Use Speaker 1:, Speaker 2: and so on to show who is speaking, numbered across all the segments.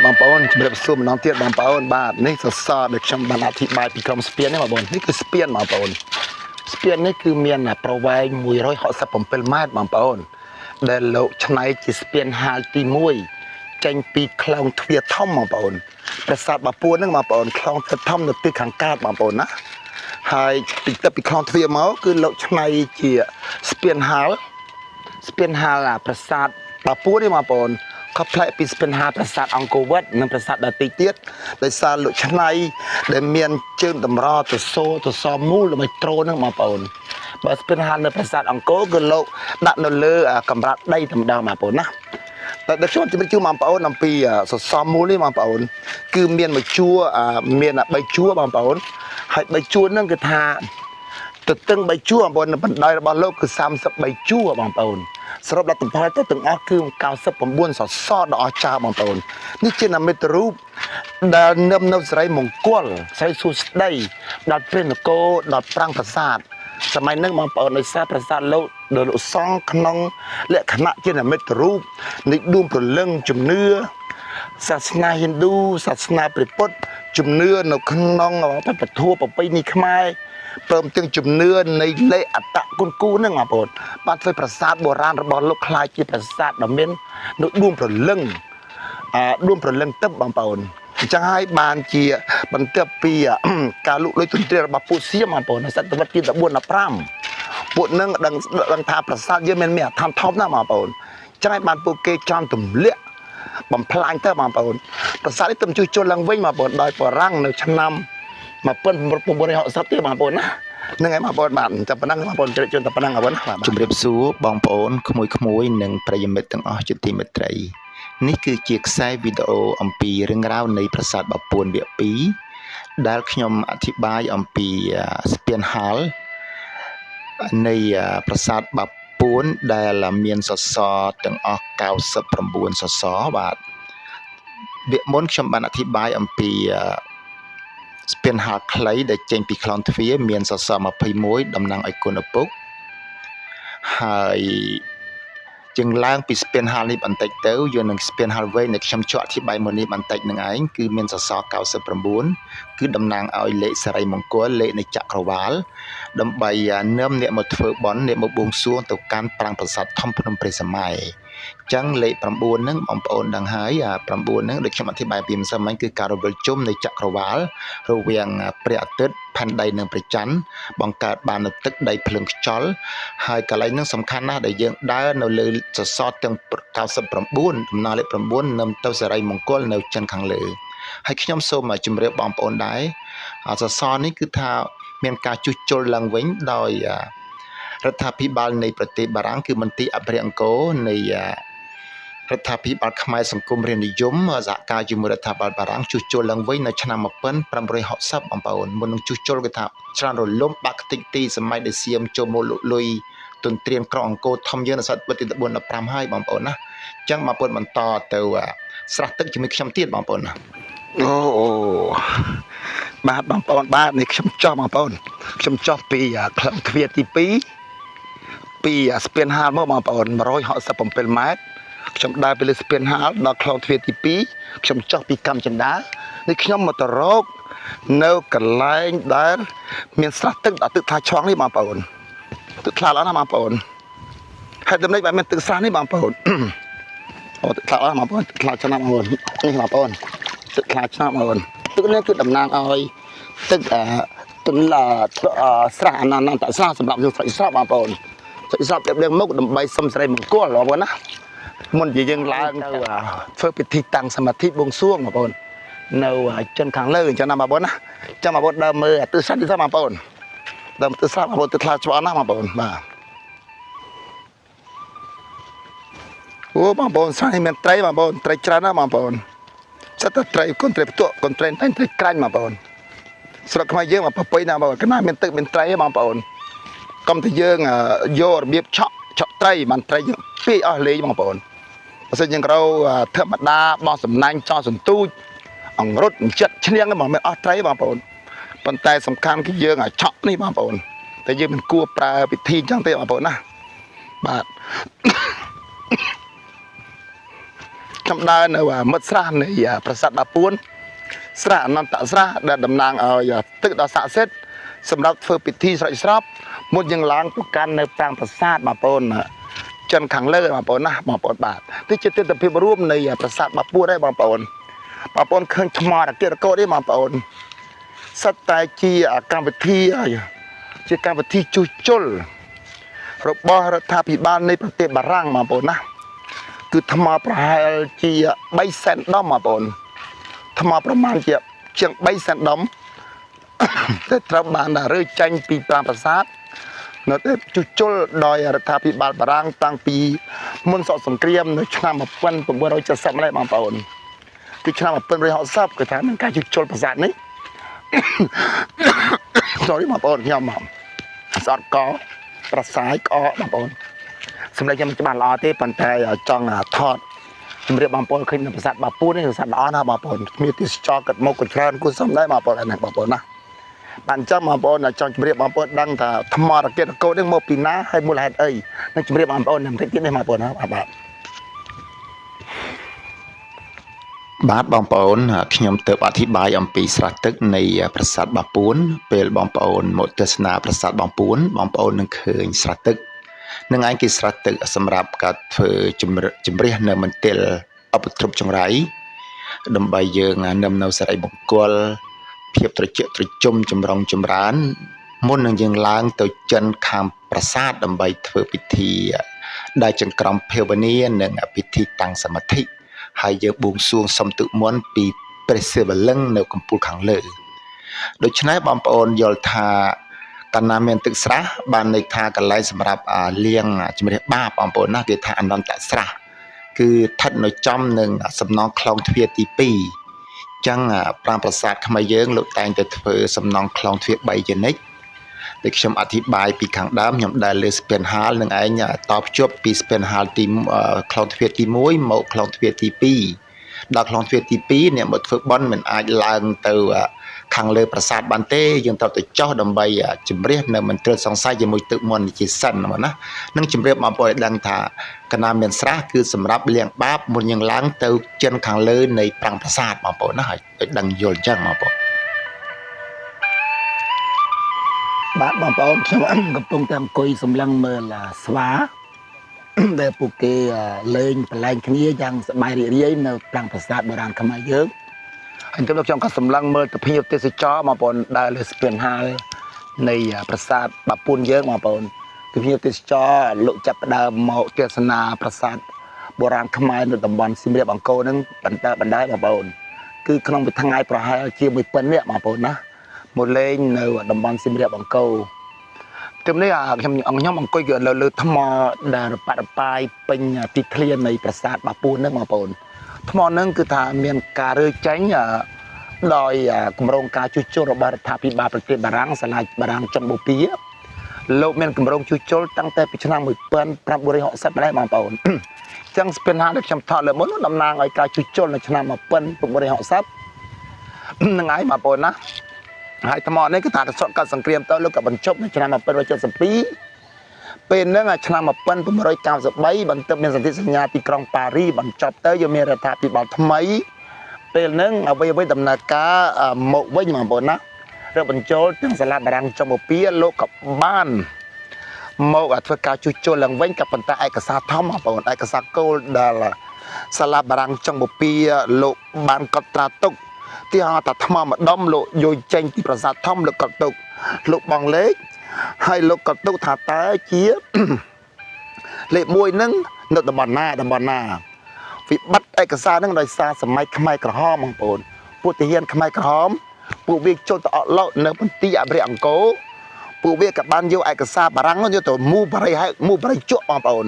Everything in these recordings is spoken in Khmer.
Speaker 1: បងប្អូនជំរាបសួរម្ដងទៀតបងប្អូនបាទនេះសសរដែលខ្ញុំបានអធិប្បាយពីក្រុមស្ពាននេះបងប្អូននេះគឺស្ពានបងប្អូនស្ពាននេះគឺមានប្រវែង167ម៉ែត្របងប្អូនដែលលោកឆ្នៃជាស្ពានហាលទី1ចេញពីខ្លងទ្វារធំបងប្អូនប្រាសាទបាពួនហ្នឹងបងប្អូនខ្លងទ្វារធំនៅទិសខាងកើតបងប្អូនណាហើយពីទឹកពីខ្លងទ្វារមកគឺលោកឆ្នៃជាស្ពានហាលស្ពានហាលប្រាសាទបាពួននេះបងប្អូនខុសប្លែកពីស្ពានហាលប្រាសាទអង្គរវត្តនិងប្រាសាទដទៃទៀតដោយសារលោកឆ្នៃដែលមានជើងតម្រទសទសមូលដើម្បីត្រូនឹងបងប្អូនបើស្ពានហាលនៅប្រាសាទអង្គរគឺលោកដាក់នៅលើកម្រាលដីតែម្ដងបងប្អូនណាតែដល់ខ្ញុំជម្រាបជូនបងប្អូនអំពីសសរមូលនេះបងប្អូនគឺមានមួយជួរមាន3ជួរបងប្អូនហើយ3ជួរហ្នឹងគឺថាទទឹង3ជួរបងប្អូននៅបណ្ដោយរបស់លោកគឺ33ជួរបងប្អូនសរុបដល់ទំផលទៅទាំងអស់គឺ99សសរដ៏អស្ចារ្យបងប្អូននេះជានិមិត្តរូបដែលនឹមនៅសិរីមង្គលសិរីសួស្តីដល់ព្រះនគរដល់ប្រាង្គប្រាសាទសម័យហ្នឹងបងប្អូនដោយសារប្រាសាទលោកដែលលោកសង់ក្នុងលក្ខណៈជានិមិត្តរូបនៃដួងព្រលឹងជំនឿសាសនាហិណ្ឌូសាសនាព្រះពុទ្ធជំនឿនៅក្នុងវប្បធម៌ប្រពៃណីខ្មែរព្រមទាំងជំនឿនៃលេខអត្តគុណគូហ្នឹងបងប្អូនបានធ្វើប្រាសាទបុរាណរបស់លោកក្លាយជាប្រាសាទដ៏មាននៅដួងព្រលឹងដួងព្រលឹងទឹកបងប្អូនអញ្ចឹងហើយបានជាបន្ទាប់ពីការលុកលុយទុនទ្រារបស់ពួកសៀមបងប្អូននៅសតវត្សទី14 15ពួកនឹងដឹងថាប្រាសាទយើងមានអឋានធំណាស់បងប្អូនអញ្ចឹងហើយបានពួកគេចង់ទម្លាក់បំផ្លាញទៅបងប្អូនប្រាសាទនេះទៅជួសជុលឡើងវិញបងប្អូនដោយបារាំងនៅឆ្នាំ1960ទៀតបងប្អូនណាហ្នឹងហើយបងប្អូនបាទតែប៉ុណ្ណឹងបងប្អូនជម្រាបជូនតែប៉ុណ្ណឹងបងប្អូនណាបាទ
Speaker 2: ជំរាបសួរបងប្អូនក្មួយៗនិងប្រិយមិត្តទាំងអស់ជាទីមេត្រីនេះគឺជាខ្សែវីដេអូអំពីរឿងរ៉ាវនៃប្រាសាទបាពួនវគ្គ2ដែលខ្ញុំអធិប្បាយអំពីស្ពានហាលនៃប្រាសាទបាពួនដែលមានសសរទាំងអស់99សសរបាទវគ្គមុនខ្ញុំបានអធិប្បាយអំពីស្ពានហាលខ្លីដែលចេញពីខ្លងទ្វារមានសសរ21តំណាងឲ្យគុណឪពុកហើយជាងឡើងពីស្ពានហាលនេះបន្តិចទៅយើងនឹងស្ពានហាលវែងដែលខ្ញុំជក់អធិប្បាយមុននេះបន្តិចនឹងឯងគឺមានសសរ99គឺតំណាងឲ្យលេខសិរីមង្គលលេខនៃចក្រវាលដើម្បីនឹមអ្នកមកធ្វើបុណ្យអ្នកមកបួងសួងទៅកាន់ប្រាង្គប្រាសាទធំភ្នំព្រះសម័យចឹងលេខ9ហ្នឹងបងប្អូនដឹងហើយអា9ហ្នឹងដូចខ្ញុំអធិប្បាយពីម្សិលមិញគឺការរវិលជុំនៃចក្រវាលរវាងព្រះអាទិត្យផែនដីនិងព្រះច័ន្ទបង្កើតបាននូវទឹកដីភ្លើងខ្យល់ហើយកន្លែងហ្នឹងសំខាន់ណាស់ដែលយើងដើរនៅលើសសរទាំង99ដំណើរលេខ9នឹមទៅសិរីមង្គលនៅចិនខាងលើហើយខ្ញុំសូមជម្រាបបងប្អូនដែរសសរនេះគឺថាមានការជួសជុលឡើងវិញដោយរដ្ឋាភិបាលនៃប្រទេសបារាំងគឺមន្ទីរអភិរក្សអង្គរនៃរដ្ឋាភិបាលខ្មែរសង្គមរាស្ត្រនិយមសហការជាមួយរដ្ឋាភិបាលបារាំងជួសជុលឡើងវិញនៅឆ្នាំ1560បងប្អូនមុននឹងជួសជុលគេថាច្រើនរលំបាក់ខ្ទេចទីសម័យដែលសៀមចូលមកលុកលុយទន្ទ្រានក្រុងអង្គរធំយើងនៅសតវត្សទី14 15ហើយបងប្អូនណាអញ្ចឹងបងប្អូនបន្តទៅស្រះទឹកជាមួយខ្ញុំទៀតបងប្អូនណា
Speaker 1: អូអូបាទបងប្អូនបាទនេះខ្ញុំចោះបងប្អូនខ្ញុំចោះពីក្លឹបទ្វារទី2ពីស្ពានហាលមកបងប្អូន167ម៉ែត្រខ្ញុំដើរពីលើស្ពានហាលដល់ខ្លងទ្វារទី2ខ្ញុំចោះពីកម្មចិន្តានេះខ្ញុំមកទៅរកនៅកន្លែងដែលមានស្រះទឹកដល់ទឹកថ្លាឆ្វង់នេះបងប្អូនទឹកថ្លាល្អណាស់បងប្អូនហេតុដូចម្តេចបានមានទឹកស្រះនេះបងប្អូនអូទឹកថ្លាល្អណាស់បងប្អូនទឹកថ្លាឆ្នាំបងប្អូននេះបងប្អូនទឹកថ្លាឆ្នាំបងប្អូនទឹកនេះគឺតំណាងឲ្យទឹកអទន្លស្រះអនន្តស្រះសម្រាប់យើងស្រេចស្រពបងប្អូនស្រេចស្រពរៀបមុខដើម្បីសុំសិរីមង្គលបងប្អូនណាមុនជាយើងឡើងទៅធ្វើពិធីតាំងសមាធិបួងសួងបងប្អូននៅចិនខាងលើអញ្ចឹងណាបងប្អូនណាចាំបងប្អូនដើរមើលទិសស្រះទីបងប្អូនដើរទិសស្រះបងប្អូនទឹកថ្លាច្បាស់ណាស់បងប្អូនបាទអូបងប្អូនស្រះនេះមានត្រីបងប្អូនត្រីច្រើនណាស់បងប្អូនសិតតែត្រីកូនត្រីផ្ទក់កូនត្រីតែត្រីក្រាញ់បងប្អូនស្រុកខ្មែរយើងមកប្រពៃណាបងប្អូនកណាមានទឹកមានត្រីបងប្អូនកុំតែយើងយករបៀបឆក់ឆក់ត្រីបានត្រីយើងពាយអស់លេងបងប្អូនបើសិនយើងក្រៅធម្មតាបោះសំណាញ់ចោលសន្ទូចអង្រុតចិត្តឈ្នៀងមកមិនអស់ត្រីបងប្អូនប៉ុន្តែសំខាន់គឺយើងឆក់នេះបងប្អូនតែយើងមិនគួរប្រើពិធីអញ្ចឹងទេបងប្អូនណាបាទ ខ្ញុំដើរនៅមិត្តស្រះនៃប្រាសាទបាពួនស្រះអនន្តស្រះដែលតំណាងឲ្យទឹកដ៏ស័ក្តិសិទ្ធិសម្រាប់ធ្វើពិធីស្រោចស្រពមុនយើងឡើងទៅកាន់នៅប្រាង្គប្រាសាទបងប្អូនចិនខាងលើបងប្អូនណាបងប្អូនបាទនេះជាទិដ្ឋភាពរួមនៃប្រាសាទបាពួនដែរបងប្អូនបងប្អូនឃើញថ្មរកិរកោនេះបងប្អូនសិតតែជាកម្មវិធីជាកម្មវិធីជួសជុលរបស់រដ្ឋាភិបាលនៃប្រទេសបារាំងបងប្អូនណាគឺថ្មប្រហែលជា3សែនដុំបងប្អូនថ្មប្រមាណជាជាង3សែនដុំតែត្រូវបានរើចេញពីប្រាង្គប្រាសាទនៅតែជួសជុលដោយរដ្ឋាភិបាលបារាំងតាំងពីមុនសង្គ្រាមនៅឆ្នាំ1970ម្លេះបងប្អូនគឺឆ្នាំ1960គឺថាមានការជួសជុលប្រាសាទនេះ Sorry បងប្អូនខ្ញុំស្អត់កប្រសាយក្អកបងប្អូនសម្រាប់ខ្ញុំមិនច្បាស់ល្អទេប៉ុន្តែចង់ថតជំរាបបងប្អូនឃើញនៅប្រាសាទបាពួននេះប្រាសាទល្អណាស់បងប្អូនមានទេសចរកាត់មកក៏ច្រើនគួរសមដែរបងប្អូនណាបងប្អូនណាបានចឹងបងប្អូនចង់ជំរាបបងប្អូនដឹងថាថ្មរកិតកោនេះមកពីណាហើយមូលហេតុអីនឹងជំរាបបងប្អូនបន្តិចទៀតនេះបងប្អូនណាបាទ
Speaker 2: បាទបងប្អូនខ្ញុំទើបអធិប្បាយអំពីស្រះទឹកនៃប្រាសាទបាពួនពេលបងប្អូនមកទស្សនាប្រាសាទបាពួនបងប្អូននឹងឃើញស្រះទឹកនឹងឯងគេស្រះទឹកសម្រាប់ការធ្វើជំរះនៅមន្ទិលឧបទ្រពចង្រៃដើម្បីយើងនឹមនៅសិរីមង្គលភាពត្រជាក់ត្រជុំចម្រុងចម្រើនមុននឹងយើងឡើងទៅចិនខាងប្រាសាទដើម្បីធ្វើពិធីដែលចង្ក្រមភាវនានិងពិធីតាំងសមាធិហើយយើងបួងសួងសុំទឹកមន្តពីព្រះសិវលិង្គនៅកំពូលខាងលើដូច្នេះបងប្អូនយល់ថាកាលណាមានទឹកស្រះបានន័យថាកន្លែងសម្រាប់លាងជំរះបាបបងប្អូនណាគេថាអនន្តស្រះគឺស្ថិតនៅចំនឹងសំណង់ខ្លងទ្វារទី2ចឹងប្រាង្គប្រាសាទខ្មែរយើងលោកតែងតែធ្វើសំណង់ខ្លងទ្វារ3ជានិច្ចដែលខ្ញុំអធិប្បាយពីខាងដើមខ្ញុំដែលលើស្ពានហាលនឹងឯងតភ្ជាប់ពីស្ពានហាលទីខ្លងទ្វារទី1មកខ្លងទ្វារទី2ដល់ខ្លងទ្វារទី2អ្នកមកធ្វើបុណ្យមិនអាចឡើងទៅខាងលើប្រាសាទបានទេយើងត្រូវទៅចុះដើម្បីជំរះនៅមន្ទិលសង្ស័យជាមួយទឹកមន្តជាសិនណានឹងជំរាបបងប្អូនឲ្យដឹងថាកណាមានស្រះគឺសម្រាប់លាងបាបមុនយើងឡើងទៅចិនខាងលើនៃប្រាង្គប្រាសាទបងប្អូនណាឲ្យដឹងយល់អញ្ចឹងបងប្អូន
Speaker 1: បាទបងប្អូនខ្ញុំកំពុងតែអង្គុយសម្លឹងមើលស្វាដែលពួកគេលេងប្រឡែងគ្នាយ៉ាងសប្បាយរីករាយនៅប្រាង្គប្រាសាទបុរាណខ្មែរយើងហើយទៅខ្ញុំក៏សម្លឹងមើលទៅភ្ញៀវទេសចរបងប្អូនដើរលើស្ពានហាលនៃប្រាសាទបាពួនយើងបងប្អូនគឺភ្ញៀវទេសចរលោកចាប់ផ្ដើមមកទស្សនាប្រាសាទបុរាណខ្មែរនៅតំបន់សៀមរាបអង្គរហ្នឹងបន្តបណ្ដោយបងប្អូនគឺក្នុងមួយថ្ងៃប្រហែលជា1000នាក់បងប្អូនណាមកលេងនៅតំបន់សៀមរាបអង្គរទីនេះខ្ញុំអង្គុយគឺលើលើថ្មដែលរប៉ាត់រប៉ាយពេញទីធ្លានៃប្រាសាទបាពួនហ្នឹងបងប្អូនថ្មហ្នឹងគឺថាមានការរើចេញដោយគម្រោងការជួសជុលរបស់រដ្ឋាភិបាលប្រទេសបារាំងសាលាបារាំងចុងបូព៌ាលោកមានគម្រោងជួសជុលតាំងតែពីឆ្នាំ1960ម្លេះបងប្អូនអញ្ចឹងស្ពានហាលដែលខ្ញុំថតលើមុនតំណាងឲ្យការជួសជុលនៅឆ្នាំ1960ហ្នឹងឯងបងប្អូនណាហើយថ្មនេះគឺថាកសត់កាត់សង្គ្រាមទៅលោកក៏បញ្ចប់នៅឆ្នាំ1972ពេលហ្នឹងឆ្នាំ1993បន្ទាប់មានសន្ធិសញ្ញាទីក្រុងប៉ារីបញ្ចប់ទៅយកមានរដ្ឋាភិបាលថ្មីពេលហ្នឹងអ្វីៗដំណើរការមកវិញបងប្អូនណារើបញ្ចូលទាំងសាលាបារាំងចុងបូព៌ាលោកក៏បានមកធ្វើការជួសជុលឡើងវិញក៏ប៉ុន្តែឯកសារធំបងប្អូនឯកសារគោលដែលសាលាបារាំងចុងបូព៌ាលោកបានកត់ត្រាទុកទីហៅថាថ្មម្ដុំលោកយកចេញពីប្រាសាទធំលោកកត់ទុកលោកបងលេខហើយលោកកត់ទុកថាតើជាលេខ1ហ្នឹងនៅតំបន់ណាតំបន់ណាវិបត្តិឯកសារហ្នឹងដោយសារសម័យខ្មែរក្រហមបងប្អូនពួកទាហានខ្មែរក្រហមពួកវាចូលទៅអក់ឡុកនៅមន្ទីរអភិរក្សអង្គរពួកវាក៏បានយកឯកសារបារាំងយកទៅមូបារីហើយមូបារីជក់បងប្អូន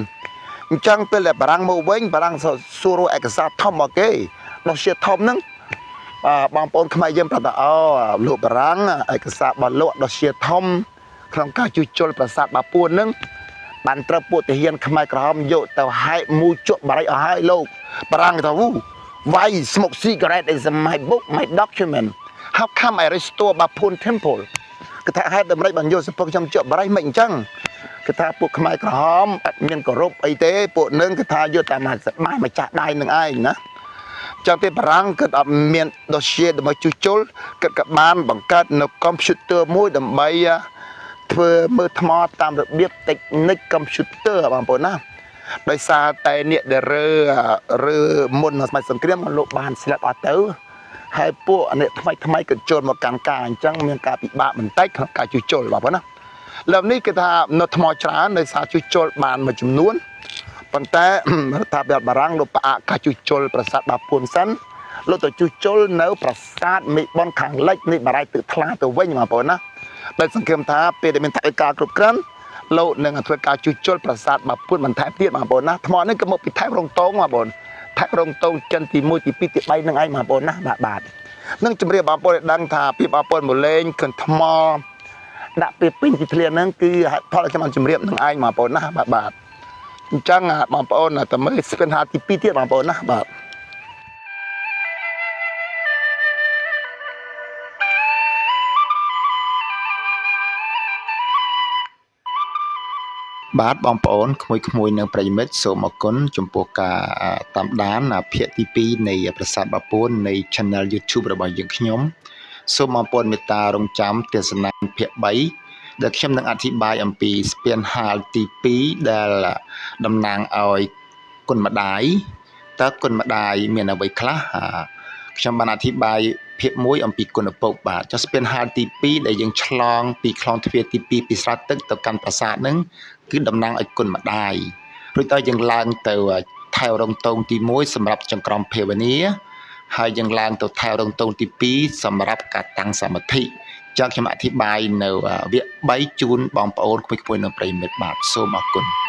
Speaker 1: អញ្ចឹងពេលដែលបារាំងមកវិញបារាំងសួររកឯកសារធំមកគេដោះជាធំហ្នឹងបងប្អូនខ្មែរយើងប្រាប់ថាអូលោកបារាំងឯកសាររបស់លោកដោះជាធំក្នុងការជួសជុលប្រាសាទបាពួនហ្នឹងបានត្រូវពួកទាហានខ្មែរក្រហមយកទៅហែកមូជក់បារីអស់ហើយលោកបារាំងថាវូ Why smoke cigarette is my book my document How come I restore Bapun Temple គឺថាហេតុតម្រិចបានយកសពខ្ញុំជក់បារីមិនអញ្ចឹងគឺថាពួកខ្មែរក្រហមអត់មានគោរពអីទេពួកនឹងគឺថាយកតែមកសបាយម្ចាស់ដៃនឹងឯងណា ចឹងទេបារាំងគឺអត់មានដូស្យេដើម្បីជួសជុលគិតក៏បានបង្កើតនៅកុំព្យូទ័រមួយដើម្បីធ្វើមើលថ្មតាមរបៀប technique កុំព្យូទ័របងប្អូនណាដោយសារតែអ្នកដែលរើមុនសម័យសង្គ្រាមលោកបានស្លាប់អស់ទៅហើយពួកអ្នកថ្មីថ្មីក៏ចូលមកកាន់ការអញ្ចឹងមានការពិបាកបន្តិចក្នុងការជួសជុលបងប្អូនណាលើនេះគេថានៅថ្មច្រើនដោយសារជួសជុលបានមួយចំនួនប៉ុន្តែរដ្ឋាភិបាលបារាំងលោកផ្អាកការជួសជុលប្រាសាទបាពួនសិនលោកទៅជួសជុលនៅប្រាសាទមេបុនខាងលិចនៃបារាយទឹកថ្លាទៅវិញបងប្អូនណាដោយសង្ឃឹមថាពេលដែលមានថវិកាគ្រប់គ្រាន់លោកនឹងធ្វើការជួសជុលប្រាសាទបាពួនបន្ថែមទៀតបងប្អូនណាថ្មនេះក៏មកពីថែរងតងបងប្អូនថែរងតងចិនទី1ទី2ទី3នឹងឯងបងប្អូនណាបាទបាទនឹងជម្រាបបងប្អូនឲ្យដឹងថាពីបងប្អូនមកលេងឃើញថ្មដាក់ពេលពេញទីធ្លាហ្នឹងគឺហេតុផលខ្ញុំបានជម្រាបនឹងឯងបងប្អូនណាបាទបាទអញ្ចឹងបងប្អូនតើមើលស្ពានហាទី2ទៀតបងប្អូនណាបាទ
Speaker 2: បាទបងប្អូនក្មួយៗនិងប្រិយមិត្តសូមអរគុណចំពោះការតាមដានភាគទី2នៃប្រាសាទបាពួននៃ Channel YouTube របស់យើងខ្ញុំសូមបងប្អូនមេត្តារងចាំទស្សនាភាគ3ដែលខ្ញុំនឹងអធិប្បាយអំពីស្ពានហាលទី2ដែលតំណាងឲ្យគុណម្ដាយតើគុណម្ដាយមានអ្វីខ្លះខ្ញុំបានអធិប្បាយភាគ1អំពីគុណពុកបាទចុះស្ពានហាលទី2ដែលយើងឆ្លងពីខ្លងទ្វារទី2ពីស្រះទឹកទៅកាន់ប្រាសាទហ្នឹងគឺតំណាងឲ្យគុណម្ដាយរួចទៅយើងឡើងទៅថែវរងតងទី1សម្រាប់ចង្ក្រមភាវនាហើយយើងឡើងទៅថែវរងតងទី2សម្រាប់ការតាំងសមាធិចឹងខ្ញុំអធិប្បាយនៅវគ្គ3ជូនបងប្អូនក្មួយៗនិងប្រិយមិត្តបាទសូមអរគុណ។